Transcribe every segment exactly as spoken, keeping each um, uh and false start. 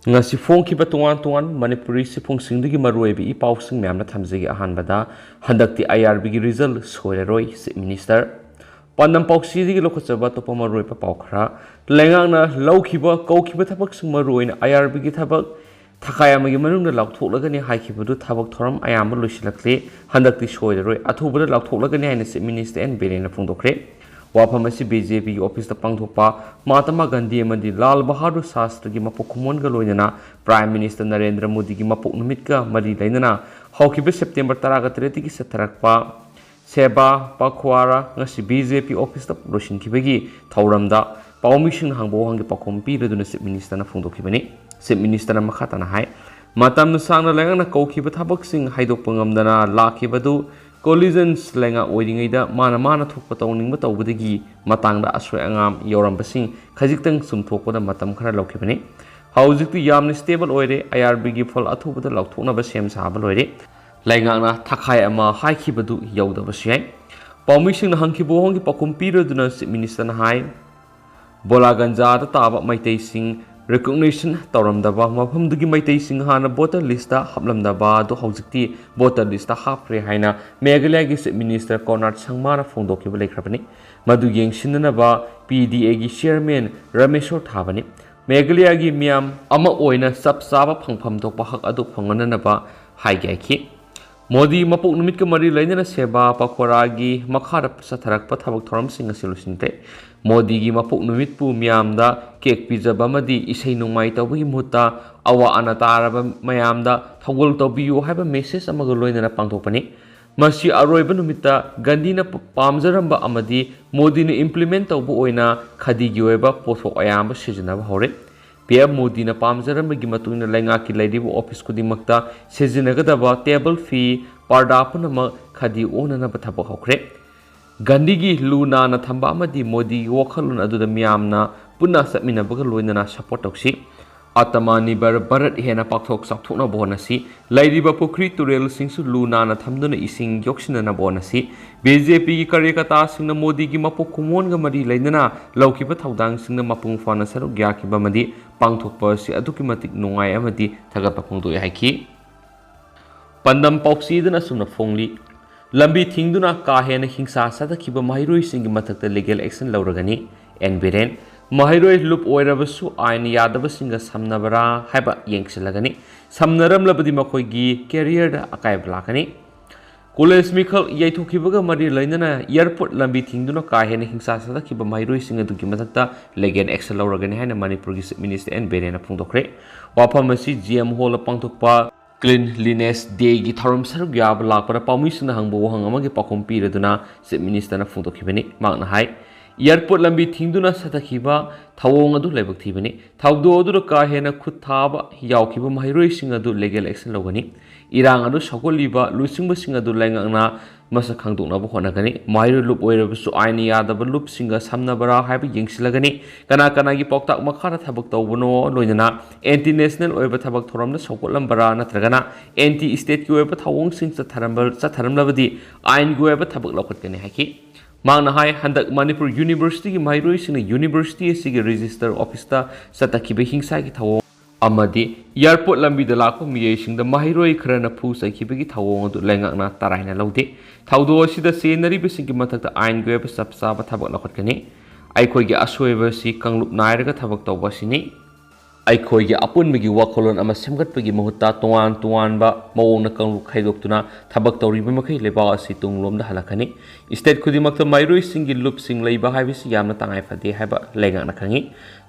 ꯉꯁꯤ ꯐꯣꯡꯈꯤꯕ ꯇꯣꯉꯥꯟ ꯇꯣꯉꯥꯟꯕ ꯃꯅꯤꯄꯨꯔꯤ ꯁꯤꯐꯨꯡꯁꯤꯡꯗꯒꯤ ꯃꯔꯨꯑꯣꯏꯕ ꯏ ꯄꯥꯎꯁꯤꯡ ꯃꯌꯥꯝꯅ ꯊꯝꯖꯒꯦ꯫ ꯑꯍꯥꯟꯕꯗ, ꯍꯟꯗꯛꯇꯤ ꯑꯥꯏ ꯑꯥꯔ ꯕꯤꯒꯤ ꯔꯤꯖꯜ ꯁꯣꯏꯔꯔꯣꯏ, ꯆꯤꯐ ꯃꯤꯅꯤꯁꯇꯔ꯫ ꯄꯥꯟꯗꯝ ꯄꯥꯎꯆꯦꯗꯒꯤ ꯂꯧꯈꯠꯆꯕ ꯑꯇꯣꯞꯄ ꯃꯔꯨꯑꯣꯏꯕ ꯄꯥꯎ ꯈꯔ꯫ ꯂꯩꯉꯥꯛꯅ ꯂꯧꯈꯤꯕ, ꯀꯧꯈꯤꯕ ꯊꯕꯛꯁꯤꯡ, ꯃꯔꯨꯑꯣꯏꯅ ꯑꯥꯏ ꯑꯥꯔ ꯕꯤꯒꯤ ꯊꯕꯛ ꯊꯥꯈꯥꯏ ꯑꯃꯒꯤ ꯃꯅꯨꯡꯗ ꯂꯥꯎꯊꯣꯛꯂꯒꯅꯤ ꯍꯥꯏꯈꯤꯕꯗꯨ ꯊꯕꯛ ꯊꯧꯔꯝ ꯑꯌꯥꯝꯕ ꯂꯣꯏꯁꯤꯜꯂꯛꯂꯦ꯫ ꯍꯟꯗꯛꯇꯤ ꯁꯣꯏꯔꯔꯣꯏ, ꯑꯊꯨꯕꯗ ꯂꯥꯎꯊꯣꯛꯂꯒꯅꯤ ꯍꯥꯏꯅ ꯆꯤꯐ ꯃꯤꯅꯤꯁꯇꯔ ꯑꯦꯟ ꯕꯤꯔꯦꯟꯅ ꯐꯣꯡꯗꯣꯛꯈ꯭ꯔꯦ꯫ ꯋꯥꯐꯝ ꯑꯁꯤ ꯕꯤ ꯖꯦ ꯄꯤꯒꯤ ꯑꯣꯐꯤꯁꯇ ꯄꯥꯡꯊꯣꯛꯄ ꯃꯍꯥꯇꯃꯥ ꯒꯥꯟꯙꯤ ꯑꯃꯗꯤ ꯂꯥꯜ ꯕꯍꯥꯗꯨꯔ ꯁꯥꯁꯇ꯭ꯔꯒꯤ ꯃꯄꯣꯛ ꯀꯨꯝꯑꯣꯟꯒ ꯂꯣꯏꯅꯅ ꯄ꯭ꯔꯥꯏꯝ ꯃꯤꯅꯤꯁꯇꯔ ꯅꯔꯦꯟꯗ꯭ꯔ ꯃꯣꯗꯤꯒꯤ ꯃꯄꯣꯛ ꯅꯨꯃꯤꯠꯀ ꯃꯔꯤ ꯂꯩꯅꯅ ꯍꯧꯈꯤꯕ ꯁꯦꯞꯇꯦꯝꯕꯔ ꯇꯔꯥꯒ ꯇꯔꯦꯠꯇꯒꯤ ꯆꯠꯊꯔꯛꯄ ꯁꯦꯕꯥ ꯄꯈ꯭ꯋꯥꯔꯥ ꯉꯁꯤ ꯕꯤ ꯖꯦ ꯄꯤ ꯑꯣꯐꯤꯁꯇ ꯂꯣꯏꯁꯤꯟꯈꯤꯕꯒꯤ ꯊꯧꯔꯝꯗ ꯄꯥꯎꯃꯤꯁꯤꯡꯅ ꯍꯪꯕ ꯋꯥꯍꯪꯒꯤ ꯄꯥꯎꯈꯨꯝ ꯄꯤꯔꯗꯨꯅ ꯆꯤꯐ ꯃꯤꯅꯤꯁꯇꯔꯅ ꯐꯣꯡꯗꯣꯛꯈꯤꯕꯅꯤ꯫ ꯆꯤꯐ ꯃꯤꯅꯤꯁꯇꯔꯅ ꯃꯈꯥ ꯇꯥꯅ ꯍꯥꯏ, ꯃꯇꯝ ꯁꯥꯡꯅ ꯂꯩꯉꯥꯛꯅ ꯀꯧꯈꯤꯕ ꯊꯕꯛꯁꯤꯡ ꯍꯥꯏꯗꯣꯛꯄ ꯉꯝꯗꯅ ꯂꯥꯛꯈꯤꯕꯗꯨ ꯀꯣꯂꯤꯖꯟꯁ ꯂꯩꯉꯥꯛ ꯑꯣꯏꯔꯤꯉꯩꯗ ꯃꯥꯅ ꯃꯥꯅ ꯊꯣꯛꯄ ꯇꯧꯅꯤꯡꯕ ꯇꯧꯕꯗꯒꯤ ꯃꯇꯥꯡꯗ ꯑꯁꯣꯏ ꯑꯉꯥꯝ ꯌꯥꯎꯔꯝꯕꯁꯤꯡ ꯈꯖꯤꯛꯇꯪ ꯆꯨꯝꯊꯣꯛꯄꯗ ꯃꯇꯝ ꯈꯔ ꯂꯧꯈꯤꯕꯅꯤ꯫ ꯍꯧꯖꯤꯛꯇꯤ ꯌꯥꯝꯅ ꯁ꯭ꯇꯦꯕꯜ ꯑꯣꯏꯔꯦ꯫ ꯑꯥꯏ ꯑꯥꯔ ꯕꯤꯒꯤ ꯐꯜ ꯑꯊꯨꯕꯗ ꯂꯥꯎꯊꯣꯛꯅꯕ ꯁꯦꯝ ꯁꯥꯕ ꯂꯣꯏꯔꯦ꯫ ꯂꯩꯉꯥꯛꯅ ꯊꯥꯈꯥꯏ ꯑꯃ ꯍꯥꯏꯈꯤꯕꯗꯨ ꯌꯧꯗꯕꯁꯨ ꯌꯥꯏ꯫ ꯄꯥꯎꯃꯤꯁꯤꯡꯅ ꯍꯪꯈꯤꯕ ꯋꯥꯍꯪꯒꯤ ꯄꯥꯎꯈꯨꯝ ꯄꯤꯔꯗꯨꯅ ꯆꯤꯐ ꯃꯤꯅꯤꯁꯇꯔꯅ ꯍꯥꯏ, ꯕꯣꯂꯥꯒꯟꯖꯥꯗ ꯇꯥꯕ ꯃꯩꯇꯩꯁꯤꯡ ꯔꯤꯀꯣꯒꯅꯤꯁꯟ ꯇꯧꯔꯝꯗꯕ ꯃꯐꯝꯗꯨꯒꯤ ꯃꯩꯇꯩꯁꯤꯡ ꯍꯥꯟꯅ ꯚꯣꯇꯔ ꯂꯤꯁꯇ ꯍꯥꯞꯂꯝꯗꯕ ꯑꯗꯨ ꯍꯧꯖꯤꯛꯇꯤ ꯚꯣꯇꯔ ꯂꯤꯁꯇ ꯍꯥꯞꯈ꯭ꯔꯦ ꯍꯥꯏꯅ ꯃꯦꯘꯥꯂꯌꯒꯤ ꯆꯤꯐ ꯃꯤꯅꯤꯁꯇꯔ ꯀꯣꯅꯔꯥꯗ ꯁꯪꯃꯥꯅ ꯐꯣꯡꯗꯣꯛꯈꯤꯕ ꯂꯩꯈ꯭ꯔꯕꯅꯤ꯫ ꯃꯗꯨ ꯌꯦꯡꯁꯤꯟꯅꯅꯕ ꯄꯤ ꯗꯤ ꯑꯦꯒꯤ ꯆꯤꯌꯔꯃꯦꯟ ꯔꯥꯃꯦꯁꯣꯔ ꯊꯥꯕꯅꯤ꯫ ꯃꯦꯘꯥꯂꯌꯒꯤ ꯃꯤꯌꯥꯝ ꯑꯃ ꯑꯣꯏꯅ ꯆꯞ ꯆꯥꯕ ꯐꯪꯐꯝ ꯊꯣꯛꯄ ꯍꯛ ꯑꯗꯨ ꯐꯪꯍꯟꯅꯅꯕ ꯍꯥꯏꯒꯦ ꯍꯥꯏꯈꯤ꯫ ꯃꯣꯗꯤ ꯃꯄꯣꯛ ꯅꯨꯃꯤꯠꯀ ꯃꯔꯤ ꯂꯩꯅꯅ ꯁꯦꯕꯥ ꯄꯈ꯭ꯋꯥꯔꯥꯒꯤ ꯃꯈꯥꯗ ꯆꯠꯊꯔꯛꯄ ꯊꯕꯛ ꯊꯧꯔꯝꯁꯤꯡ ꯑꯁꯤ ꯂꯣꯏꯁꯤꯟꯈ꯭ꯔꯦ꯫ ꯃꯣꯗꯤꯒꯤ ꯃꯄꯣꯛ ꯅꯨꯃꯤꯠꯄꯨ ꯃꯤꯌꯥꯝꯗ ꯀꯦꯛ ꯄꯤꯖꯕ ꯑꯃꯗꯤ ꯏꯁꯩ ꯅꯣꯡꯃꯥꯏ ꯇꯧꯕꯒꯤ ꯃꯍꯨꯠꯇ ꯑꯋꯥ ꯑꯅꯥ ꯇꯥꯔꯕ ꯃꯌꯥꯝꯗ ꯊꯧꯒꯜ ꯇꯧꯕꯤꯌꯨ ꯍꯥꯏꯕ ꯃꯦꯁꯦꯖ ꯑꯃꯒ ꯂꯣꯏꯅꯅ ꯄꯥꯡꯊꯣꯛꯄꯅꯤ꯫ ꯃꯁꯤ ꯑꯔꯣꯏꯕ ꯅꯨꯃꯤꯠꯇ ꯒꯥꯟꯙꯤꯅ ꯄ-, ꯄꯥꯝꯖꯔꯝꯕ ꯑꯃꯗꯤ ꯃꯣꯗꯤꯅ ꯏꯝꯄ꯭ꯂꯤꯃꯦꯟ ꯇꯧꯕ ꯑꯣꯏꯅ ꯈꯗꯤꯒꯤ ꯑꯣꯏꯕ ꯄꯣꯠꯊꯣꯛ ꯑꯌꯥꯝꯕ ꯁꯤꯖꯤꯟꯅꯕ ꯍꯧꯔꯦ꯫ ꯄꯤ ꯑꯦꯝ ꯃꯣꯗꯤꯅ ꯄꯥꯝꯖꯔꯝꯕꯒꯤ ꯃꯇꯨꯡ ꯏꯟꯅ ꯂꯩꯉꯥꯛꯀꯤ ꯂꯩꯔꯤꯕ ꯑꯣꯐꯤꯁ ꯈꯨꯗꯤꯡꯃꯛꯇ ꯁꯤꯖꯤꯟꯅꯒꯗꯕ ꯇꯦꯕꯜ ꯐꯤ, ꯄꯔꯗꯥ ꯄꯨꯝꯅꯃꯛ ꯈꯗꯤ ꯑꯣꯟꯅꯅꯕ ꯊꯕꯛ ꯍꯧꯈ꯭ꯔꯦ꯫ ꯒꯥꯟꯙꯤꯒꯤ ꯂꯨ ꯅꯥꯟꯅ ꯊꯝꯕ ꯑꯃꯗꯤ ꯃꯣꯗꯤꯒꯤ ꯋꯥꯈꯜꯂꯣꯟ ꯑꯗꯨꯗ ꯃꯤꯌꯥꯝꯅ ꯄꯨꯟꯅ ꯆꯠꯃꯤꯟꯅꯕꯒ ꯂꯣꯏꯅꯅ ꯁꯄꯣꯔꯠ ꯇꯧꯁꯤ꯫ ꯑꯇꯃꯥ ꯅꯤꯔꯚꯔ ꯚꯥꯔꯠ ꯍꯦꯟꯅ ꯄꯥꯛꯊꯣꯛ ꯆꯥꯎꯊꯣꯛꯅꯕ ꯍꯣꯠꯅꯁꯤ꯫ ꯂꯩꯔꯤꯕ ꯄꯨꯈ꯭ꯔꯤ ꯇꯨꯔꯦꯜꯁꯤꯡꯁꯨ ꯂꯨ ꯅꯥꯟꯅ ꯊꯝꯗꯨꯅ ꯏꯁꯤꯡ ꯌꯣꯛꯁꯤꯟꯅꯅꯕ ꯍꯣꯠꯅꯁꯤ꯫ ꯕꯤ ꯖꯦ ꯄꯤꯒꯤ ꯀꯥꯔꯌꯀꯔꯇꯥꯁꯤꯡꯅ ꯃꯣꯗꯤꯒꯤ ꯃꯄꯣꯛ ꯀꯨꯝꯑꯣꯟꯒ ꯃꯔꯤ ꯂꯩꯅꯅ ꯂꯧꯈꯤꯕ ꯊꯧꯗꯥꯡꯁꯤꯡꯗ ꯃꯄꯨꯡ ꯐꯥꯅ ꯁꯔꯨꯛ ꯌꯥꯈꯤꯕ ꯑꯃꯗꯤ ꯄꯥꯡꯊꯣꯛꯄ ꯑꯁꯤ ꯑꯗꯨꯛꯀꯤ ꯃꯇꯤꯛ ꯅꯨꯡꯉꯥꯏ ꯑꯃꯗꯤ ꯊꯥꯒꯠꯄ ꯐꯣꯡꯗꯣꯛꯏ ꯍꯥꯏꯈꯤ꯫ ꯄꯥꯟꯗꯝ ꯄꯥꯎꯆꯦꯗꯅ ꯑꯁꯨꯝꯅ ꯐꯣꯡꯂꯤ꯫ ꯂꯝꯕꯤ ꯊꯤꯡꯗꯨꯅ ꯀꯥ ꯍꯦꯟꯅ ꯍꯤꯡꯁꯥ ꯆꯠꯊꯈꯤꯕ ꯃꯍꯩꯔꯣꯏꯁꯤꯡꯒꯤ ꯃꯊꯛꯇ legal action ꯂꯧꯔꯒꯅꯤ꯫ ꯑꯦꯟ ꯕꯤꯔꯦꯟ꯫ ꯃꯍꯩꯔꯣꯏ ꯂꯨꯞ ꯑꯣꯏꯔꯕꯁꯨ ꯑꯥꯏꯟ ꯌꯥꯗꯕꯁꯤꯡꯒ ꯁꯝꯅꯕ꯭ꯔꯥ ꯍꯥꯏꯕ ꯌꯦꯡꯁꯤꯜꯂꯒꯅꯤ꯫ ꯁꯝꯅꯔꯝꯂꯕꯗꯤ ꯃꯈꯣꯏꯒꯤ careerꯗ ꯑꯀꯥꯏꯕ ꯂꯥꯛꯀꯅꯤ꯫ ꯀꯣꯂꯦꯖ ꯃꯤꯈꯜ ꯌꯩꯊꯣꯛꯈꯤꯕꯒ ꯃꯔꯤ ꯂꯩꯅꯅ airport ꯂꯝꯕꯤ ꯊꯤꯡꯗꯨꯅ ꯀꯥ ꯍꯦꯟꯅ ꯍꯤꯡꯁꯥ ꯆꯠꯊꯈꯤꯕ ꯃꯍꯩꯔꯣꯏꯁꯤꯡ ꯑꯗꯨꯒꯤ ꯃꯊꯛꯇ legal action ꯂꯧꯔꯒꯅꯤ ꯍꯥꯏꯅ ꯃꯅꯤꯄꯨꯔꯒꯤ Chief Minister ꯑꯦꯟ ꯕꯤꯔꯦꯟꯅ ꯐꯣꯡꯗꯣꯛꯈ꯭ꯔꯦ꯫ ꯋꯥꯐꯝ ꯑꯁꯤ ꯖꯤ ꯑꯦꯝ ꯍꯣꯜꯗ ꯄꯥꯡꯊꯣꯛꯄ Cleanliness Dayꯒꯤ ꯊꯧꯔꯝ ꯁꯔꯨꯛ ꯌꯥꯕ ꯂꯥꯛꯄꯗ ꯄꯥꯎꯃꯤꯁꯤꯡꯅ ꯍꯪꯕ ꯋꯥꯍꯪ ꯑꯃꯒꯤ ꯄꯥꯎꯈꯨꯝ ꯄꯤꯔꯗꯨꯅ Chief Ministerꯅ ꯐꯣꯡꯗꯣꯛꯈꯤꯕꯅꯤ꯫ ꯃꯍꯥꯛꯅ ꯍꯥꯏ, airport ꯂꯝꯕꯤ ꯊꯤꯡꯗꯨꯅ ꯆꯠꯊꯈꯤꯕ ꯊꯧꯑꯣꯡ ꯑꯗꯨ ꯂꯥꯏꯕꯛ ꯊꯤꯕꯅꯤ꯫ ꯊꯧꯗꯣꯛ ꯑꯗꯨꯗ ꯀꯥ ꯍꯦꯟꯅ ꯈꯨꯠ ꯊꯥꯕ ꯌꯥꯎꯈꯤꯕ ꯃꯍꯩꯔꯣꯏꯁꯤꯡ ꯑꯗꯨ legal action ꯂꯧꯒꯅꯤ꯫ ꯏꯔꯥꯡ ꯑꯗꯨ ꯁꯧꯒꯠꯂꯤꯕ ꯂꯨꯆꯤꯡꯕꯁꯤꯡ ꯑꯗꯨ ꯂꯩꯉꯥꯛꯅ ꯃꯁꯛ ꯈꯪꯗꯣꯛꯅꯕ ꯍꯣꯠꯅꯒꯅꯤ꯫ ꯃꯍꯩꯔꯣꯏ ꯂꯨꯞ ꯑꯣꯏꯔꯕꯁꯨ ꯑꯥꯏꯟ ꯌꯥꯗꯕ ꯂꯨꯞꯁꯤꯡꯒ ꯁꯝꯅꯕ꯭ꯔꯥ ꯍꯥꯏꯕ ꯌꯦꯡꯁꯤꯜꯂꯒꯅꯤ꯫ ꯀꯅꯥ ꯀꯅꯥꯒꯤ ꯄꯥꯎꯇꯥꯛ ꯃꯈꯥꯗ ꯊꯕꯛ ꯇꯧꯕꯅꯣ, ꯂꯣꯏꯅꯅ anti national ꯑꯣꯏꯕ ꯊꯕꯛ ꯊꯧꯔꯝꯗ ꯁꯧꯒꯠꯂꯝꯕ꯭ꯔꯥ ꯅꯠꯇ꯭ꯔꯒꯅ anti stateꯀꯤ ꯑꯣꯏꯕ ꯊꯧꯑꯣꯡꯁꯤꯡ ꯆꯠꯊꯔꯝꯕ-, ꯆꯠꯊꯔꯝꯂꯕꯗꯤ ꯑꯥꯏꯟꯒꯤ ꯑꯣꯏꯕ ꯊꯕꯛ ꯂꯧꯈꯠꯀꯅꯤ ꯍꯥꯏꯈꯤ꯫ ꯃꯍꯥꯛꯅ ꯍꯥꯏ, ꯍꯟꯗꯛ ꯃꯅꯤꯄꯨꯔ ꯌꯨꯅꯤꯚꯔꯁꯤꯇꯤꯒꯤ ꯃꯍꯩꯔꯣꯏꯁꯤꯡꯅ ꯌꯨꯅꯤꯚꯔꯁꯤꯇꯤ ꯑꯁꯤꯒꯤ registrar officeꯇ ꯆꯠꯊꯈꯤꯕ ꯍꯤꯡꯁꯥꯒꯤ ꯊꯧꯑꯣꯡ ꯑꯃꯗꯤ airport ꯂꯝꯕꯤꯗ ꯂꯥꯛꯄ ꯃꯤꯑꯣꯏꯁꯤꯡꯗ ꯃꯍꯩꯔꯣꯏ ꯈꯔꯅ ꯐꯨ ꯆꯩꯈꯤꯕꯒꯤ ꯊꯧꯑꯣꯡ ꯑꯗꯨ ꯂꯩꯉꯥꯛꯅ ꯇꯔꯥꯏꯅ ꯂꯧꯗꯦ꯫ ꯊꯧꯗꯣꯛ ꯑꯁꯤꯗ ꯆꯦꯟꯅꯔꯤꯕꯁꯤꯡꯒꯤ ꯃꯊꯛꯇ ꯑꯥꯏꯟꯒꯤ ꯑꯣꯏꯕ ꯆꯞ ꯆꯥꯕ ꯊꯕꯛ ꯂꯧꯈꯠꯀꯅꯤ꯫ ꯑꯩꯈꯣꯏꯒꯤ ꯑꯁꯣꯏꯕ ꯑꯁꯤ ꯀꯥꯡꯂꯨꯞ ꯅꯥꯏꯔꯒ ꯊꯕꯛ ꯇꯧꯕ ꯑꯁꯤꯅꯤ꯫ ꯑꯩꯈꯣꯏꯒꯤ ꯑꯄꯨꯟꯕꯒꯤ ꯋꯥꯈꯜꯂꯣꯟ ꯑꯃ ꯁꯦꯝꯒꯠꯄꯒꯤ ꯃꯍꯨꯠꯇ ꯇꯣꯉꯥꯟ ꯇꯣꯉꯥꯟꯕ ꯃꯑꯣꯡꯗ ꯀꯥꯡꯂꯨꯞ ꯈꯥꯏꯗꯣꯛꯇꯨꯅ ꯊꯕꯛ ꯇꯧꯔꯤꯕ ꯃꯈꯩ ꯂꯩꯕꯥꯛ ꯑꯁꯤ ꯇꯨꯡꯂꯣꯝꯗ ꯍꯜꯂꯛꯀꯅꯤ꯫ State ꯈꯨꯗꯤꯡꯃꯛꯇ ꯃꯍꯩꯔꯣꯏꯁꯤꯡꯒꯤ ꯂꯨꯞꯁꯤꯡ ꯂꯩꯕ ꯍꯥꯏꯕꯁꯤ ꯌꯥꯝꯅ ꯇꯉꯥꯏ ꯐꯗꯦ ꯍꯥꯏꯕ ꯂꯩꯉꯥꯛꯅ ꯈꯪꯏ꯫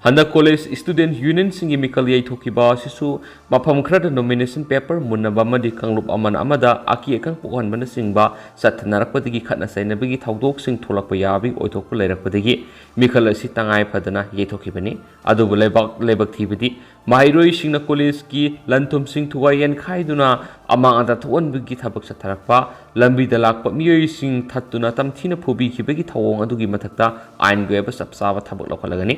ꯍꯟꯗꯛ ꯀꯣꯂꯦꯖ student unionꯁꯤꯡꯒꯤ ꯃꯤꯈꯜ ꯌꯩꯊꯣꯛꯈꯤꯕ ꯑꯁꯤꯁꯨ ꯃꯐꯝ ꯈꯔꯗ nomination paper ꯃꯨꯟꯅꯕ ꯑꯃꯗꯤ ꯀꯥꯡꯂꯨꯞ ꯑꯃꯅ ꯑꯃꯗ ꯑꯀꯤ ꯑꯈꯪ ꯄꯣꯛꯍꯟꯕꯅꯆꯤꯡꯕ ꯆꯠꯊꯅꯔꯛꯄꯗꯒꯤ ꯈꯠꯅ ꯆꯩꯅꯕꯒꯤ ꯊꯧꯗꯣꯛꯁꯤꯡ ꯊꯣꯛꯂꯛꯄ ꯌꯥꯕꯒꯤ ꯑꯣꯏꯊꯣꯛꯄ ꯂꯩꯔꯛꯄꯗꯒꯤ ꯃꯤꯈꯜ ꯑꯁꯤ ꯇꯉꯥꯏ ꯐꯗꯅ ꯌꯩꯊꯣꯛꯈꯤꯕꯅꯤ꯫ ꯑꯗꯨꯕꯨ ꯂꯩꯕꯥꯛ ꯂꯥꯏꯕꯛ ꯊꯤꯕꯗꯤ ꯃꯍꯩꯔꯣꯏꯁꯤꯡꯅ ꯀꯣꯂꯦꯖꯀꯤ ꯂꯟ ꯊꯨꯝꯁꯤꯡ ꯊꯨꯒꯥꯏ ꯌꯥꯟꯈꯥꯏꯗꯨꯅ ꯑꯃꯥꯡ ꯑꯇꯥ ꯊꯣꯛꯍꯟꯕꯒꯤ ꯊꯕꯛ ꯆꯠꯊꯔꯛꯄ, ꯂꯝꯕꯤꯗ ꯂꯥꯛꯄ ꯃꯤꯑꯣꯏꯁꯤꯡ ꯊꯠꯇꯨꯅ ꯇꯝꯊꯤꯅ ꯐꯨꯕꯤꯈꯤꯕꯒꯤ ꯊꯧꯑꯣꯡ ꯑꯗꯨꯒꯤ ꯃꯊꯛꯇ ꯑꯥꯏꯟꯒꯤ ꯑꯣꯏꯕ ꯆꯞ ꯆꯥꯕ ꯊꯕꯛ ꯂꯧꯈꯠꯂꯒꯅꯤ꯫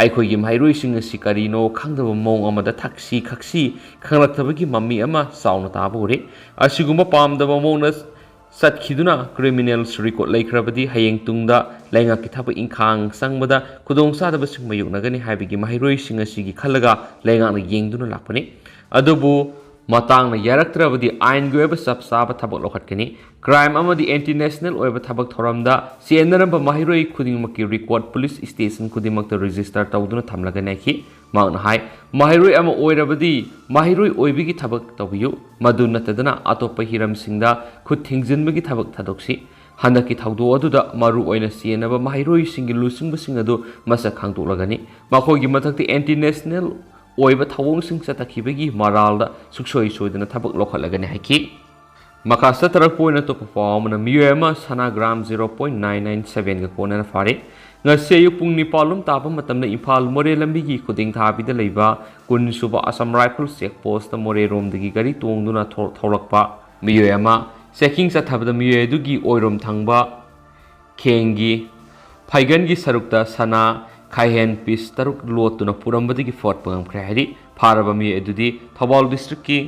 ꯑꯩꯈꯣꯏꯒꯤ ꯃꯍꯩꯔꯣꯏꯁꯤꯡ ꯑꯁꯤ ꯀꯔꯤꯅꯣ ꯈꯪꯗꯕ ꯃꯑꯣꯡ ꯑꯃꯗ ꯊꯛꯁꯤ ꯈꯛꯁꯤ ꯈꯪꯂꯛꯇꯕꯒꯤ ꯃꯃꯤ ꯑꯃ ꯆꯥꯎꯅ ꯇꯥꯕ ꯎꯔꯦ꯫ ꯑꯁꯤꯒꯨꯝꯕ ꯄꯥꯝꯗꯕ ꯃꯑꯣꯡꯗ ꯆꯠꯈꯤꯗꯨꯅ criminals record ꯂꯩꯈ꯭ꯔꯕꯗꯤ ꯍꯌꯦꯡ ꯇꯨꯡꯗ ꯂꯩꯉꯥꯛꯀꯤ ꯊꯕꯛ ꯏꯪꯈꯥꯡ ꯆꯪꯕꯗ ꯈꯨꯗꯣꯡꯆꯥꯗꯕꯁꯤꯡ ꯃꯥꯌꯣꯛꯅꯒꯅꯤ ꯍꯥꯏꯕꯒꯤ ꯃꯍꯩꯔꯣꯏꯁꯤꯡ ꯑꯁꯤꯒꯤ ꯈꯜꯂꯒ ꯂꯩꯉꯥꯛꯅ ꯌꯦꯡꯗꯨꯅ ꯂꯥꯛꯄꯅꯤ꯫ ꯑꯗꯨꯕꯨ ꯃꯇꯥꯡꯅ ꯌꯥꯔꯛꯇ꯭ꯔꯕꯗꯤ ꯑꯥꯏꯟꯒꯤ ꯑꯣꯏꯕ ꯆꯞ ꯆꯥꯕ ꯊꯕꯛ ꯂꯧꯈꯠꯀꯅꯤ꯫ Crime ꯑꯃꯗꯤ anti national ꯑꯣꯏꯕ ꯊꯕꯛ ꯊꯧꯔꯝꯗ ꯆꯦꯟꯅꯔꯝꯕ ꯃꯍꯩꯔꯣꯏ ꯈꯨꯗꯤꯡꯃꯛꯀꯤ record police station ꯈꯨꯗꯤꯡꯃꯛꯇ register ꯇꯧꯗꯨꯅ ꯊꯝꯂꯒꯅꯤ ꯍꯥꯏꯈꯤ꯫ ꯃꯍꯥꯛꯅ ꯍꯥꯏ, ꯃꯍꯩꯔꯣꯏ ꯑꯃ ꯑꯣꯏꯔꯕꯗꯤ ꯃꯍꯩꯔꯣꯏ ꯑꯣꯏꯕꯒꯤ ꯊꯕꯛ ꯇꯧꯕꯤꯌꯨ, ꯃꯗꯨ ꯅꯠꯇꯗꯅ ꯑꯇꯣꯞꯄ ꯍꯤꯔꯝꯁꯤꯡꯗ ꯈꯨꯠ ꯊꯤꯡꯖꯤꯟꯕꯒꯤ ꯊꯕꯛ ꯊꯥꯗꯣꯛꯁꯤ꯫ ꯍꯟꯗꯛꯀꯤ ꯊꯧꯗꯣꯛ ꯑꯗꯨꯗ ꯃꯔꯨ ꯑꯣꯏꯅ ꯆꯦꯟꯅꯕ ꯃꯍꯩꯔꯣꯏꯁꯤꯡꯒꯤ ꯂꯨꯆꯤꯡꯕꯁꯤꯡ ꯑꯗꯨ ꯃꯁꯛ ꯈꯪꯗꯣꯛꯂꯒꯅꯤ꯫ ꯃꯈꯣꯏꯒꯤ ꯃꯊꯛꯇ anti national ꯑꯣꯏꯕ ꯊꯧꯑꯣꯡꯁꯤꯡ ꯆꯠꯊꯈꯤꯕꯒꯤ ꯃꯔꯥꯜꯗ ꯁꯨꯡꯁꯣꯏ ꯁꯣꯏꯗꯅ ꯊꯕꯛ ꯂꯧꯈꯠꯂꯒꯅꯤ ꯍꯥꯏꯈꯤ꯫ ꯃꯈꯥ ꯆꯠꯊꯔꯛꯄ ꯑꯣꯏꯅ ꯑꯇꯣꯞꯄ ꯄꯥꯎ ꯑꯃꯅ, ꯃꯤꯑꯣꯏ ꯑꯃ ꯁꯅꯥ gram zero point nine nine seven ꯒ ꯀꯣꯟꯅꯅ ꯐꯥꯔꯦ꯫ ꯉꯁꯤ ꯑꯌꯨꯛ ꯄꯨꯡ ꯅꯤꯄꯥꯜ ꯂꯣꯝ ꯇꯥꯕ ꯃꯇꯝꯗ ꯏꯝꯐꯥꯜ ꯃꯣꯔꯦ ꯂꯝꯕꯤꯒꯤ ꯈꯨꯗꯤꯡ ꯊꯥꯕꯤꯗ ꯂꯩꯕ ꯀꯨꯟ ꯁꯨꯕ Assam Rifle check post ꯇ ꯃꯣꯔꯦꯔꯣꯝꯗꯒꯤ ꯒꯥꯔꯤ ꯇꯣꯡꯗꯨꯅ ꯊꯣ-, ꯊꯧꯔꯛꯄ ꯃꯤꯑꯣꯏ ꯑꯃ checking ꯆꯠꯊꯕꯗ ꯃꯤꯑꯣꯏ ꯑꯗꯨꯒꯤ ꯑꯣꯏꯔꯣꯝ ꯊꯪꯕ ꯈꯦꯡꯒꯤ ꯐꯩꯒꯟꯒꯤ ꯁꯔꯨꯛꯇ ꯁꯅꯥ ꯈꯥꯏꯍꯦꯟ piece ꯇꯔꯨꯛ ꯂꯣꯠꯇꯨꯅ ꯄꯨꯔꯝꯕꯗꯒꯤ ꯐꯥꯒꯠꯄ ꯉꯝꯈ꯭ꯔꯦ ꯍꯥꯏꯔꯤ꯫ ꯐꯥꯔꯕ ꯃꯤꯑꯣꯏ ꯑꯗꯨꯗꯤ ꯊꯧꯕꯥꯜ district ꯀꯤ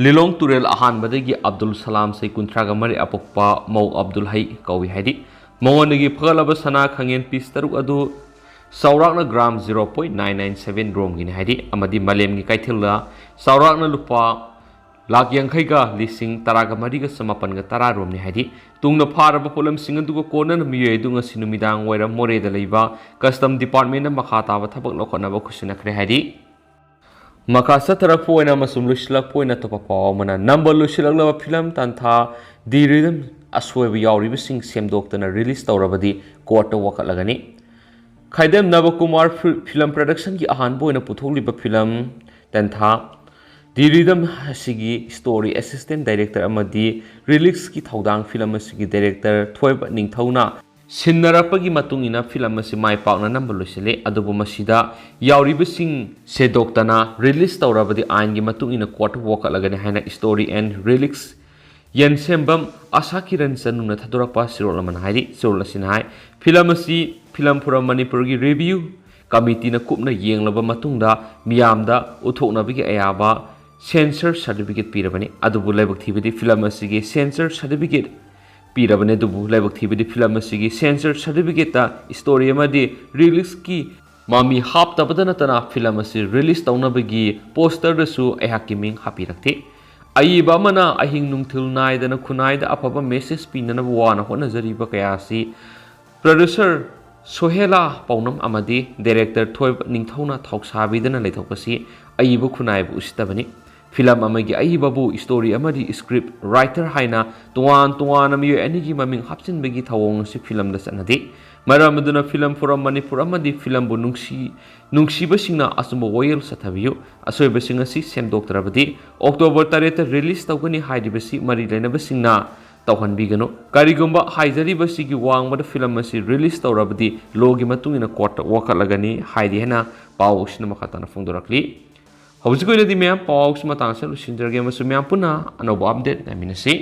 ꯂꯤꯂꯣꯡ ꯇꯨꯔꯦꯜ ꯑꯍꯥꯟꯕꯗꯒꯤ ꯑꯕꯗꯨꯜ ꯁꯂꯥꯝ, ꯆꯍꯤ ꯀꯨꯟꯊ꯭ꯔꯥꯒ ꯃꯔꯤ, ꯑꯄꯣꯛꯄ ꯃꯧ ꯑꯕꯗꯨꯜ ꯍꯩ ꯀꯧꯏ ꯍꯥꯏꯔꯤ꯫ ꯃꯉꯣꯟꯗꯒꯤ ꯐꯒꯠꯂꯕ ꯁꯅꯥ ꯈꯥꯏꯍꯦꯟ piece ꯇꯔꯨꯛ ꯑꯗꯨ ꯆꯥꯎꯔꯥꯛꯅ gram zero point nine nine seven ꯔꯣꯝꯒꯤꯅꯤ ꯍꯥꯏꯔꯤ ꯑꯃꯗꯤ ꯃꯥꯂꯦꯝꯒꯤ ꯀꯩꯊꯦꯜꯗ ꯆꯥꯎꯔꯥꯛꯅ ꯂꯨꯄꯥ ꯂꯥꯈ ꯌꯥꯡꯈꯩꯒ ꯂꯤꯁꯤꯡ ꯇꯔꯥꯒ ꯃꯔꯤꯒ ꯆꯃꯥꯄꯟꯒ ꯇꯔꯥ ꯔꯣꯝꯅꯤ ꯍꯥꯏꯔꯤ꯫ ꯇꯨꯡꯗ ꯐꯥꯔꯕ ꯄꯣꯠꯂꯝꯁꯤꯡ ꯑꯗꯨꯒ ꯀꯣꯟꯅꯅ ꯃꯤꯑꯣꯏ ꯑꯗꯨ ꯉꯁꯤ ꯅꯨꯃꯤꯗꯥꯡ ꯋꯥꯏꯔꯝ ꯃꯣꯔꯦꯗ ꯂꯩꯕ custom department ꯅ ꯃꯈꯥ ꯇꯥꯕ ꯊꯕꯛ ꯂꯧꯈꯠꯅꯕ ꯈꯨꯠꯁꯤꯟꯅꯈ꯭ꯔꯦ ꯍꯥꯏꯔꯤ꯫ ꯃꯈꯥ ꯆꯠꯊꯔꯛꯄ ꯑꯣꯏꯅ ꯑꯃꯁꯨꯡ ꯂꯣꯏꯁꯤꯜꯂꯛꯄ ꯑꯣꯏꯅ ꯑꯇꯣꯞꯄ ꯄꯥꯎ ꯑꯃꯅ, ꯅꯝꯕ ꯂꯣꯏꯁꯤꯜꯂꯛꯂꯕ ꯐꯤꯂꯝ ꯇꯟꯊꯥ The Rhythm ꯑꯁꯣꯏꯕ ꯌꯥꯎꯔꯤꯕꯁꯤꯡ ꯁꯦꯝꯗꯣꯛꯇꯅ release ꯇꯧꯔꯕꯗꯤ court ꯇ ꯋꯥꯀꯠꯂꯒꯅꯤ꯫ ꯈꯥꯏꯗꯦꯝ ꯅꯕꯀꯨꯃꯥꯔ ꯐꯤ-, film production ꯒꯤ ꯑꯍꯥꯟꯕ ꯑꯣꯏꯅ ꯄꯨꯊꯣꯛꯂꯤꯕ ꯐꯤꯂꯝ ꯇꯟꯊꯥ The Rhythm ꯑꯁꯤꯒꯤ story assistant director ꯑꯃꯗꯤ release ꯀꯤ ꯊꯧꯗꯥꯡ ꯐꯤꯂꯝ ꯑꯁꯤꯒꯤ director ꯊꯣꯏꯕ ꯅꯤꯡꯊꯧꯅ ꯁꯤꯟꯅꯔꯛꯄꯒꯤ ꯃꯇꯨꯡ ꯏꯟꯅ ꯐꯤꯂꯝ ꯑꯁꯤ ꯃꯥꯏ ꯄꯥꯛꯅ ꯅꯝꯕ ꯂꯣꯏꯁꯤꯜꯂꯤ꯫ ꯑꯗꯨꯕꯨ ꯃꯁꯤꯗ ꯌꯥꯎꯔꯤꯕꯁꯤꯡ ꯁꯦꯗꯣꯛꯇꯅ release ꯇꯧꯔꯕꯗꯤ ꯑꯥꯏꯟꯒꯤ ꯃꯇꯨꯡ ꯏꯟꯅ court ꯇ ꯋꯥꯀꯠꯂꯒꯅꯤ ꯍꯥꯏꯅ story and release ꯌꯦꯟꯁꯦꯝꯕꯝ ꯑꯁꯥ ꯀꯤꯔꯟ ꯆꯅꯨꯅ ꯊꯥꯗꯣꯔꯛꯄ ꯆꯦꯔꯣꯜ ꯑꯃꯅ ꯍꯥꯏꯔꯤ꯫ ꯆꯦꯔꯣꯜ ꯑꯁꯤꯅ ꯍꯥꯏ, ꯐꯤꯂꯝ ꯑꯁꯤ Film Forum ꯃꯅꯤꯄꯨꯔꯒꯤ review committee ꯅ ꯀꯨꯞꯅ ꯌꯦꯡꯂꯕ ꯃꯇꯨꯡꯗ ꯃꯤꯌꯥꯝꯗ ꯎꯠꯊꯣꯛꯅꯕꯒꯤ ꯑꯌꯥꯕ censor certificate ꯄꯤꯔꯕꯅꯤ꯫ ꯑꯗꯨꯕꯨ ꯂꯥꯏꯕꯛ ꯊꯤꯕꯗꯤ ꯐꯤꯂꯝ ꯑꯁꯤꯒꯤ censor certificate ꯄꯤꯔꯕꯅꯤ, ꯑꯗꯨꯕꯨ ꯂꯥꯏꯕꯛ ꯊꯤꯕꯗꯤ ꯐꯤꯂꯝ ꯑꯁꯤꯒꯤ censor certificate ꯇ story ꯑꯃꯗꯤ release ꯀꯤ ꯃꯃꯤ ꯍꯥꯞꯇꯕꯗ ꯅꯠꯇꯅ ꯐꯤꯂꯝ ꯑꯁꯤ release ꯇꯧꯅꯕꯒꯤ poster ꯗꯁꯨ ꯑꯩꯍꯥꯛꯀꯤ ꯃꯤꯡ ꯍꯥꯞꯄꯤꯔꯛꯇꯦ꯫ ꯑꯏꯕ ꯑꯃꯅ ꯑꯍꯤꯡ ꯅꯨꯡꯊꯤꯜ ꯅꯥꯏꯗꯅ ꯈꯨꯟꯅꯥꯏꯗ ꯑꯐꯕ message ꯄꯤꯅꯅꯕ ꯋꯥꯅ ꯍꯣꯠꯅꯖꯔꯤꯕ ꯀꯌꯥ ꯑꯁꯤ producer ꯁꯣꯍꯦꯂꯥ ꯄꯥꯎꯅꯝ ꯑꯃꯗꯤ director ꯊꯣꯏꯕ ꯅꯤꯡꯊꯧꯅ ꯊꯧꯁꯥꯕꯤꯗꯅ ꯂꯩꯊꯣꯛꯄꯁꯤ ꯑꯏꯕ ꯈꯨꯟꯅꯥꯏꯕꯨ ꯎꯁꯤꯠꯇꯕꯅꯤ꯫ ꯐꯤꯂꯝ ꯑꯃꯒꯤ ꯑꯏꯕꯕꯨ story ꯑꯃꯗꯤ script writer ꯍꯥꯏꯅ ꯇꯣꯉꯥꯟ ꯇꯣꯉꯥꯟꯅ ꯃꯤꯑꯣꯏ ꯑꯅꯤꯒꯤ ꯃꯃꯤꯡ ꯍꯥꯞꯆꯤꯟꯕꯒꯤ ꯊꯧꯑꯣꯡ ꯑꯁꯤ ꯐꯤꯂꯝꯗ ꯆꯠꯅꯗꯦ꯫ ꯃꯔꯝ ꯑꯗꯨꯅ Film Forum Manipur ꯑꯃꯗꯤ ꯐꯤꯂꯝꯕꯨ ꯅꯨꯡꯁꯤ ꯅꯨꯡꯁꯤꯕꯁꯤꯡꯅ ꯑꯆꯨꯝꯕ ꯋꯥꯌꯦꯜ ꯆꯠꯊꯕꯤꯌꯨ꯫ ꯑꯁꯣꯏꯕꯁꯤꯡ ꯑꯁꯤ ꯁꯦꯝꯗꯣꯛꯇ꯭ꯔꯕꯗꯤ October ꯇꯔꯦꯠꯇ release ꯇꯧꯒꯅꯤ ꯍꯥꯏꯔꯤꯕꯁꯤ ꯃꯔꯤ ꯂꯩꯅꯕꯁꯤꯡꯅ ꯇꯧꯍꯟꯕꯤꯒꯅꯨ꯫ ꯀꯔꯤꯒꯨꯝꯕ ꯍꯥꯏꯖꯔꯤꯕꯁꯤꯒꯤ ꯋꯥꯡꯃꯗ ꯐꯤꯂꯝ ꯑꯁꯤ release ꯇꯧꯔꯕꯗꯤ law ꯒꯤ ꯃꯇꯨꯡ ꯏꯟꯅ court ꯇ ꯋꯥꯀꯠꯂꯒꯅꯤ ꯍꯥꯏꯔꯤ ꯍꯥꯏꯅ ꯄꯥꯎ ꯑꯁꯤꯅ ꯃꯈꯥ ꯇꯥꯅ ꯐꯣꯡꯗꯣꯔꯛꯂꯤ꯫ ꯍꯧꯖꯤꯛꯀꯤ ꯑꯣꯏꯅꯗꯤ ꯃꯌꯥꯝ ꯄꯥꯎ ꯑꯁꯤ ꯃꯇꯥꯡ ꯑꯁꯤꯗ ꯂꯣꯏꯁꯤꯟꯖꯔꯒꯦ ꯑꯃꯁꯨꯡ ꯃꯌꯥꯝ ꯄꯨꯟꯅ ꯑꯅꯧꯕ update ꯉꯥꯏꯃꯤꯟꯅꯁꯤ꯫